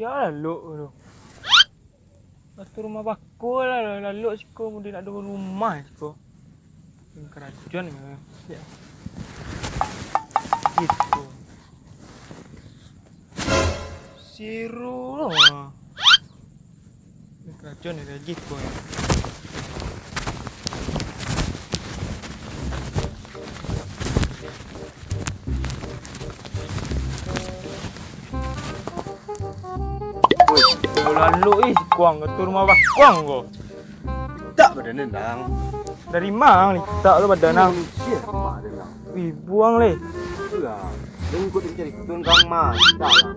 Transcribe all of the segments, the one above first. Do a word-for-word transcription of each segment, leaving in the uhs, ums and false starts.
Yo, lalok tu. Atu rumah bako lah, lalok siko, mudah nak ado rumah siko. Karajuan yo. Gitu. Siru lah. Karajuan yo, gitu. Woi, bola lu ih, si Kuang tu rumah bakuang ko. Litak badan den, Nang. Dari ma litak tu badan, Nang? Manusia rumah den, Nang. Wih, buang leh. Itulah. Den ikut den cari turun kang ma, litak lah.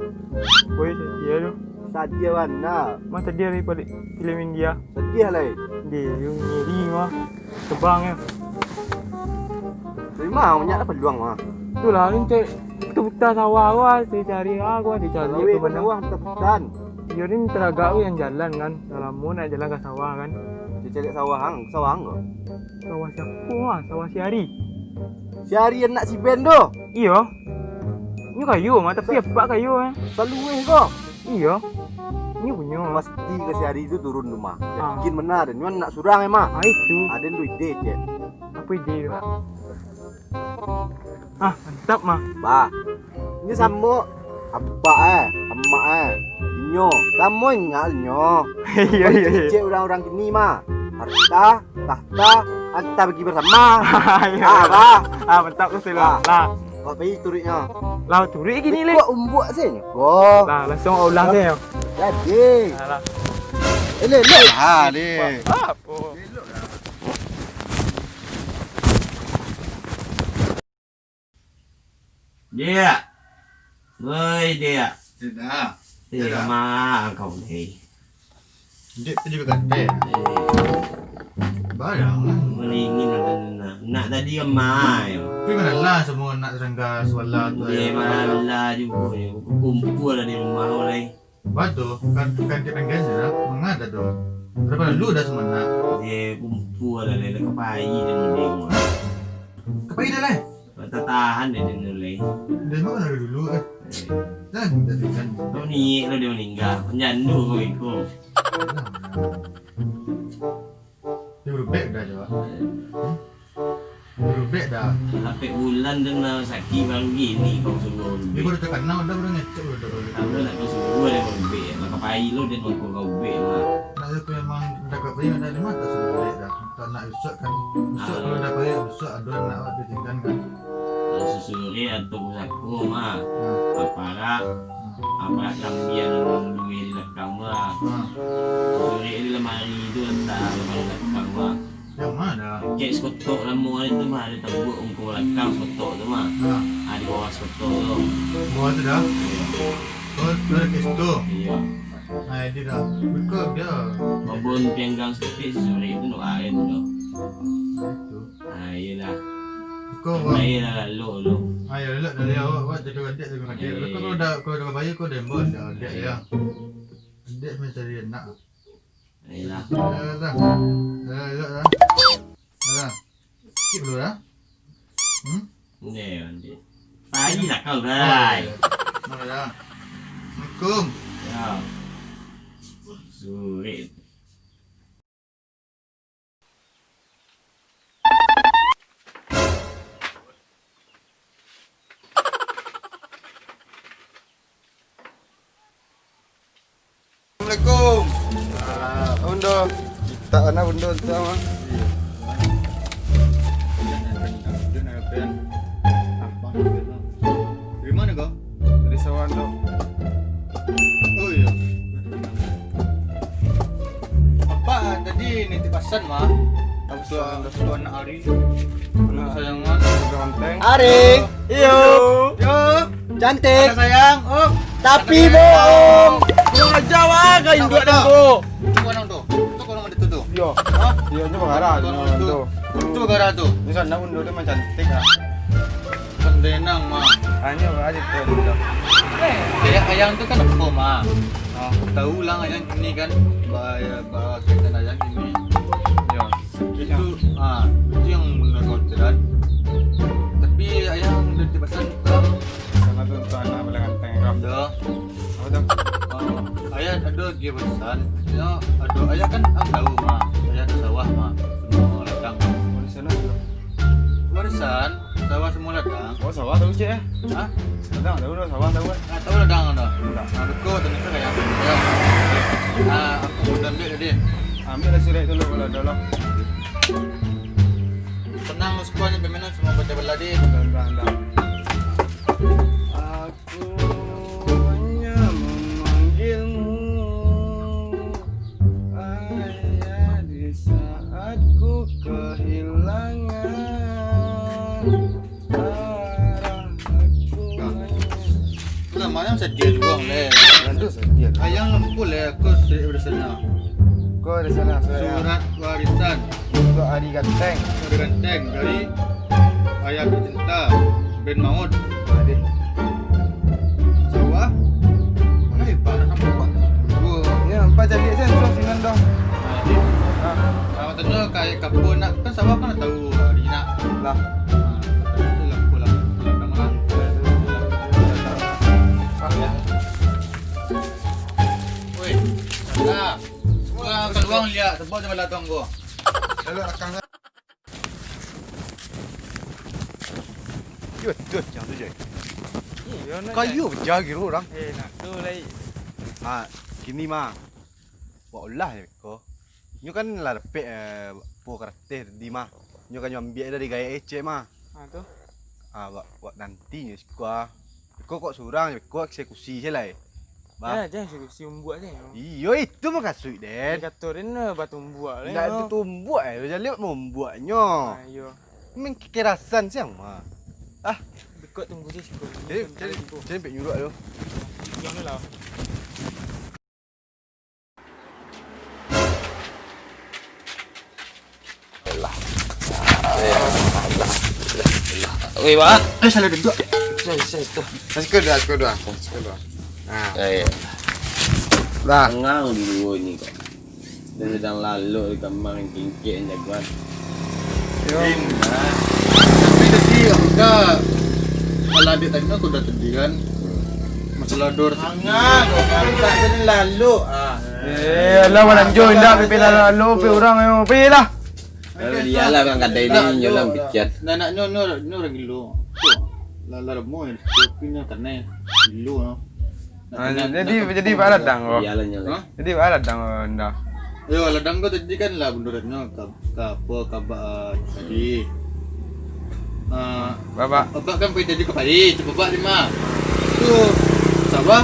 Woi, sadia tu. Sadia bana. Ma sadia dari palik filem India. Sadia lai. Dia tu ngiri mah. Tebang yo. Dari ma banyak lah peluang mah. Itulah, ni cari puta-puta sawah ko ah, cari-cari ah, ko ah, cari-cari Sawah ke ko mana. Sawah puta-putaan. Iyo ni teragak ko yang jalan kan. Dah lamo nak jalan ka sawah kan. Dia cari sawah ang, sawah ang ko. Sawah siapo ah? Sawah si Ari. Si Ari anak si Ben tu. Iyo. Nyo kayo mah, tapi apak kayo eh. Saluweh ko. Iyo. Nyo punyo. Pasti ka si Ari tu turun tu mah. Ah. Yakin benar. Nyo anak surang eh mah. Ah, itu. Aden tu ide cek. Apo ide tu? Ah, mantap mah. Bah. Ini samo apak eh, amak eh. Inyo, samo ingat nyo. Iyo, iyo, iyo. Cek urang-urang kini mah. Harta, tahta, harta bagi bersama. Iyo. Ah, bah. Ah, mantap tu lah. Ah. Lah. Awak pai turuiknyo. Lah, turuik kini leh. Kok umbuak se nyo ko. Lah, langsuang ulang se nyo. Jadi. Alah. Elok-elok. Ha, ni. Apo? Diak. Woi, Diak. Sudah. Eh, Sudah. Lamah kau ni. Dek tu juga ganteng. Eh. Barang. Meringin nak, nak, nak tadi amai. Tapi mana lah semua nak serangga suala tu. Dia ya. Malah juga ni. Kumpul lah di rumah kau lai. Batua, kan, kan dia kan ganjil lah. Mangada tu. Berapa lalu dah semua nak? Dia kumpul lah lai. Dah kepai dia mending. Kepai dah lai? Tatahan dia dulu lai. Dia memang dari dulu eh. Eh. Dah, dah, dah, dah. Kau ni kalau dia meninggal, penjandu kau iko. Dia berubek dah, Jawa. Berubek dah. Lapek bulan tu nak sakit baru gini kau suruh berubek. Dia baru terkenal, dah baru ngecek, baru dah baru. Tahu nak kau suruh dia berubek. Maka pai lo dia nongkrong kau ubek lah. Nak tu memang dah kau pergi, dah lima tak suruh berubek dah. Tak nak usut kan. Usut kalau dah pergi, usut ada nak awak ditinggalkan kan. Kalau susuri atau pusako mah. Hmm. Aparak. Hmm. Aparak kambia nan duo di belakang mah. Hmm. Susuri di lamari tu letak lamari belakang mah. Yang mana? Kek sekotok lamo tu mah, ada tabuak ungkung belakang sekotok tu mah. Hmm. Ah, di bawah sekotok tu. Bawah tu dah? Iya. Oh, tu ada kek situ? Iya. Ah, dia dah. Buka dia. Babon pianggang seketik susuri tu nak air tu dah. Itu. Ah, iyalah. Kau buat. Baiklah, lalu tu. Ah, ya, lalu dari awak, awak jaga adik, jaga adik. Eh. Kau kalau dah, kalau dah bayar, kau dembon dah, adik, eh, ya. Adik main cari anak. Iyalah. Ya, dah. Ya, ya, dah. Ya, dah. Skip dulu, ya. Hmm? Ni, adik. Tadi lah kau, oh, Bray. Iya. Mana, ya? Assalamualaikum. Ya. Surik. Assalamualaikum. Ah, Undo. Kita anak Undo tu mah. Dari mana kau? Dari Sawan tu. Oh iya. Apa tadi nitip pasan mah? Untuk, untuk anak Ari. Anak sayang mah. Ganteng. Ari. Iyo. Yo. Cantik. Anak sayang. Oh. Tapi bohong. Kurang ajar lah kau induak tu. Itu kau orang tu. Itu kau orang ada tu tu. Yo. Hah? Yo, itu pengarah. Itu pengarah tu. Itu pengarah tu. Ini sana Undo dia macam cantik lah. Sendenang mah. Hanya aja tu. Kayak ayang tu kan apa mah? Ah, tahu lah ayang kini kan. Bahaya, bahaya kaitan ayang kini. Yo. Itu, ah, itu yang menurut kau cerdas. Tapi ayang udah dipesan ke? Sama tu untuk anak boleh ganteng kau. Udah. Apa tu? Ah. Ayah ado lagi warisan. Yo, ado, ayah kan ang tahu, mah. Ayah ado sawah, mah. Samo ladang. Warisan apo? Warisan, sawah samo ladang. Oh, sawah tahu, Cek, eh? Hah? Ladang tahu dah, sawah tahu, eh? Ah, tahu ladang dah. Dah. Nah, beko tadi tu kayak, yo. Ah, aku udah ambil tadi. Ambil lah surat dulu kalau ado lah. Tenang, sekolah ni bermain semua baca baladi. Dah, dah, dah. Aku hanya memanggilmu, ayah, di saat ku kehilangan arah aku. Lah, malam sedih juo, leh. Aduh, sedih. Ayang lupa, leh, aku sedih dari sana. Kau dari sana, saya. Surat warisan. Untuk Ari Ganteng. Ari Ganteng dari Ayah Tercinta, Ben Maut. Adih. Sawah. Mana hebat, nak nampak, Pak? Dua. Ya, empat calik sen, so, sinan dah. Adih. Ah. Ah, tanyo kayak kapo nak, kan sawah kan tahu, Ari nak. Lah. Ah, itu lah, pulang. Pulang, pulang. Ah, ya. Woi, salah. Wah, kaluang liak, sebab dia balatang gua. Lalu rakang. Yo, tu, yang tu je. Iyo, nak kayu pecah gitu orang. Eh, nak tu lai. Ah, kini mah. Wak ulah je ko. Nyo kan lah dapek, eh, po karateh tadi mah. Nyo kan nyo ambiak dari gaya ecek mah. Ah, tu. Ah, wak, wak nanti nyo siko ah. Ko kok surang, ko eksekusi se lai. Bah. Jan, jan eksekusi umbuak se. Iyo, itu makasuik den. Kato den, eh, batumbuak lai. Ndak batumbuak, eh, jadi maumbuaknyo. Ah, iyo. Main kekerasan siang mah. Ah. Dekok tunggu se siko. Jadi, jadi, jadi pek nyuruak tu. Jangan lah. Weh, Pak. Eh, salah duduk. Saya, saya tu. Siko dua, siko dua, siko dua. Nah. Eh. Dah. Tenang dulu ni kok. Dan sedang lalok di kamar yang kingkek yang jagoan. Yo. Tapi tadi aku ka, kalau adik tanya aku dah tadi kan. Masalah dor. Angah, kau kata tadi lalok. Ah. Eh, alah, balanjo indak, pipi lalok-lalok, pipi urang, ayo, pipi lah. Kalau dia lah, urang kadai ni, nyo lah picat. Nah, nak nyo, nyo, nyo urang gilo. Tu. Lah, lah, lamo, tapi nyo kanai. Gilo, no. Ah, jadi, jadi, Pak ladang ko. Iyalah, nyo lah. Hah? Jadi, Pak ladang ko, ndak. Yo, ladang ko tadi kan lah bundurannya ka, ka apa, ka ba-, ah, tadi. Ah, Bapak. Bapak kan pai tadi ka pai, coba Bapak ni mah. Tu, sawah,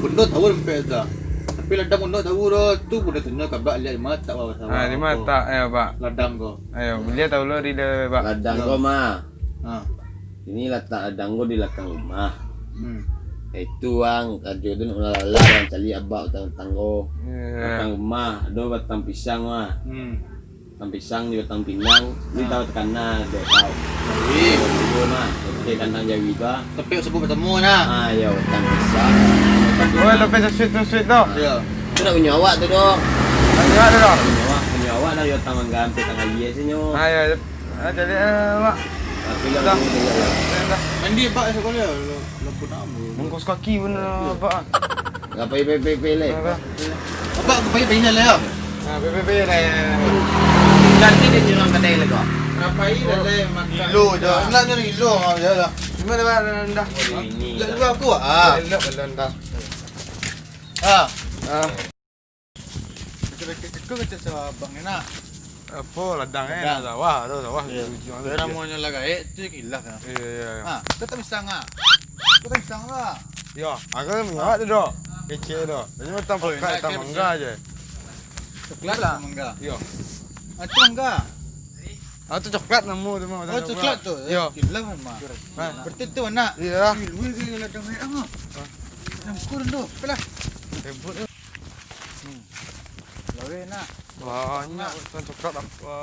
bundar tahu sampai dah. Tapi ladang bundar tahu dah, tu bundar tanya ka Bapak liak di mah tak sawah. Ah, di mah tak, ya, Pak. Ladang ko. Ayo, beliau tahu lo di, Pak. Ladang ko mah. Ah. Ini latak ladang ko di lakang rumah. Hmm. Itu ang, karajo tu nak malala, ang caliak abak batang tanggo. Iya. Lakang rumah, ado batang pisang mah. Hmm. Batang pisang di batang pinang, ni tahu takana, dek kau. Jawi. Jawi mah, oke, kandang jawi tu ah. Tapi sebut bertemu nah. Ah, iyo, batang pisang. Oh, tapi sesuit-sesuit tu. Iyo. Tu nak punyo awak tu doh. Punyo awak tu doh. Punyo awak, punyo awak dah, iyo, batang mangga, batang aia sinyo. Ah, iyo. Ah, jadi, eh, Mak. Dah. Dah. Mandi, Pak, sekolah. Lo, lo pun nama. Bungkus kaki pun, eh, Pak. Ngapai, pai, pai, pai, lai? Dah, dah. Abak, pai, pai, lai, ya? Ah, pai, pai, pai, lai. Nanti dia bilang kedai lagi. Ngapai, lai, lai, makan. Ilo je. Nak nyari ilo, mau je lah. Gimana, Pak? Dah. Oh, ini. Lalu aku, ah. Elok, elok, dah. Ah. Ah. Kecil-kecil ceko kecil sawah abang ni nak. Apo ladang eh, ladang. Sawah tu, sawah. Iyo. Di ujung tu. Namonyo lah gaek tu kilaf nah. Iyo, iyo, iyo. Ha, kau tak pisang ah. Kau tak pisang lah. Iyo, aku tak minyak tu doh. Kecil tu. Jadi macam oh, pekat enak hitam kan, mangga je. Coklat lah mangga. Iyo. Ah, tu mangga. Ah, tu coklat namo tu mah. Oh, coklat tu. Iyo. Kilaf mah. Ha. Berarti tu anak. Iyo. Ih, lu ni ladang gaek ah. Ha. Yang kurang tu. Apalah. Ribut tu. Hmm. Gawe nak. Banyak urusan coklat apa,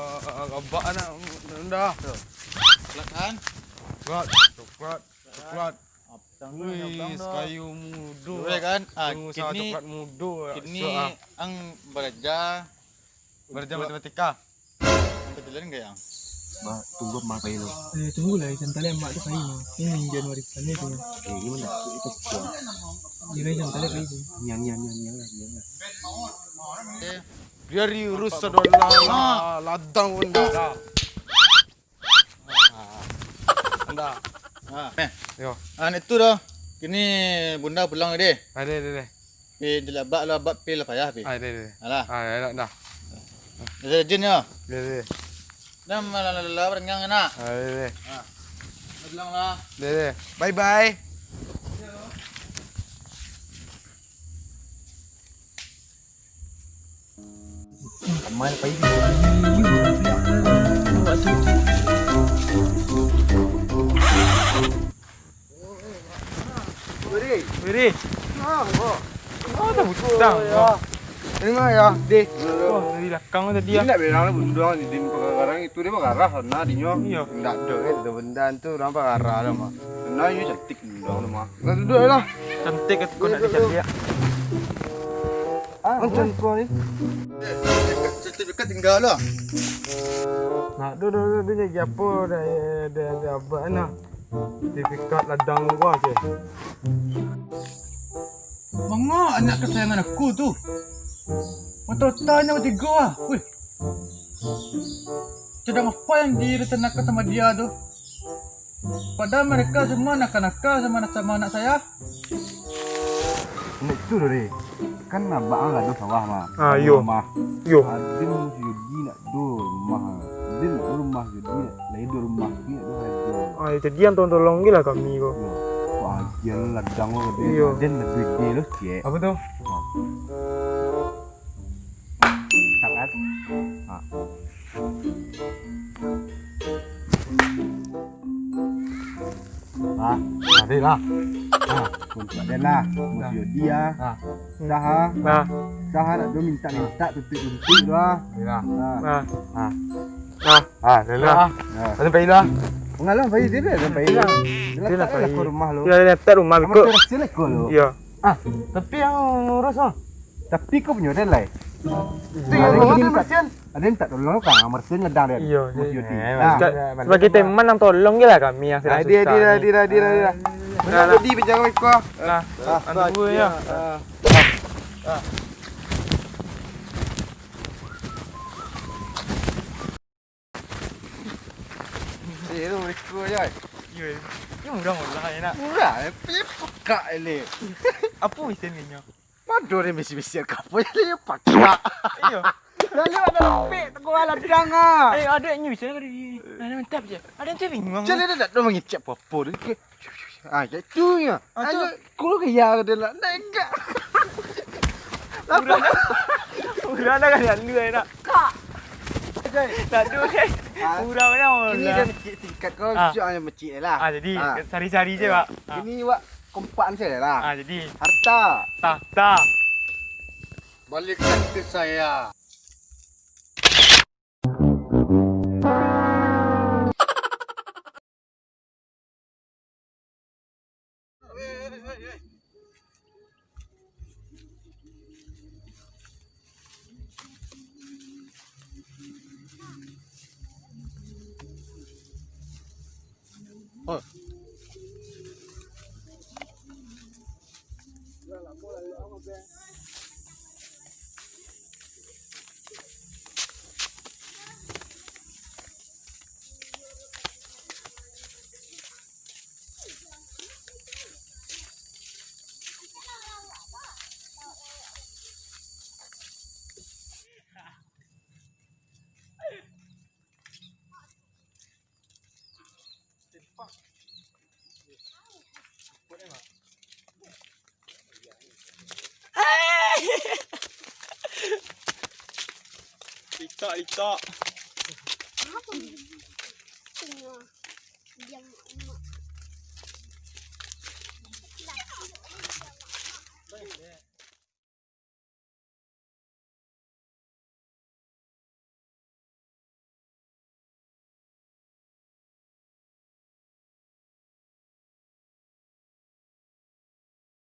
abak nak rendah. Coklat kan? Coklat, coklat, coklat. Wih, kayu mudo. Gawe kan? Ah, pengusaha kini, coklat mudo, kini ah. Ang baraja. Baraja matematika. Ang ketulan gak yang? Bah, tunggu mak pai lo. Eh, tunggulah, santai mak tu pai lo. Ini Januari sana tu. Eh, gimana? Itu. Niang, niang, niang, niang, niang. Dari urus sadolah ladang bunda. Anda. Ha. Eh. Yo. Ah, nek tu dah. Kini bunda pulang deh. Ade, ade, ade. Pi dilabak, labak pi lah payah pi. Ade, ade. Alah. Ah, ya, dah. Dah jin yo. Ade, ade. Dah malah lelah berengang nak. Ade, ade. Ha. Pulang lah. Ade, ade. Bye bye. Wiri. Wiri. Ah, wah. Oh, dah butang. Ini mah ya, deh. Oh, dari belakang tadi ya. Ini nak bilang lah bundang di din pagarang itu dia pagarah sana dinyo. Iya. Ndak ada eh, ada benda tu orang pagarah lah mah. Nah, ini cantik bundang tu mah. Nah, duduk lah. Cantik tu kau nak dicari ya. Ah, macam kau ni. Sertifikat tinggal lah. Nah, duduk, duduk, duduk, jadi apa dah, dah, dah, abah nah. Sertifikat ladang gua je. Manga anak kesayangan aku tu. Mata-matanya batigo ah. Wih. Sedang apa yang direncanakan sama dia tu? Padahal mereka semua nakal-nakal sama, sama anak saya. Nak itu tu deh. Kan abang lah ada sawah mah. Ah, ada iyo. Rumah. Iyo. Ada musti nak Duo rumah. Din rumah jadi, lai duo rumah, ni duo harajo. Ah, jadi yang tolong-tolong je lah kami ko. Yo. Wah, ajian ladang ko, iyo. Din lebih gede lo, cek. Apa tu? Sangat. Ha. Ah, tadi lah. Ha, untuk dia lah. Musti dia. Ha. Saha? Nah. Saha nak tu minta-minta, tutup-tutup tu ah. Iyalah. Ah. Nah. Ah. Ah, dah lah. Ah. Ah. Sampai lah. Mengalah, sampai dia dah, sampai lah. Dia lah letak lah pai. Ke rumah lu. Dia letak rumah. Sama biko. Terus dia lah ko lu. Iya. Ah, tapi yang ngurus ah. Tapi kau punya dah lah. Tapi ada yang ngurus minta, ada yang minta tolong kan, Martin ladang dia. Iya, iya. Nah, sebagai teman yang tolong je lah kami yang sedang susah ni. Dia, dia, dia, dia, dia. Nah, jadi penjaga kau. Nah, anu dulu ya. Ah. Eh, tu mereka je. Yo, ini murah-murah je nak. Murah, eh. Pekak eleh. Apa mesin ni nyo? Mado ni mesin-mesin kapal ni pakak. Iyo. Lalu ada lempik tengah ladang ah. Eh, ada ni bisa ada di. Ada mantap je. Ada yang bingung. Jadi dia tak tahu mengicap apa-apa dia. Ah, ya tu ya. Ah, tu. Ayo, kau ke ya dia lah. Naik. Murah dah. Murah dah kan lalu eh nak. Kak. Tak ada eh. Ah. Murah mana orang. Ini dah mecik tingkat kau, ah. Siap hanya mecik lah. Ah, jadi sari-sari je, Pak. Ah. Ini wak kompak saya lah. Ah, jadi. Harta. Tahta. Balikan ke saya. Litak, litak. Kenapa ni? Tengah. Diam.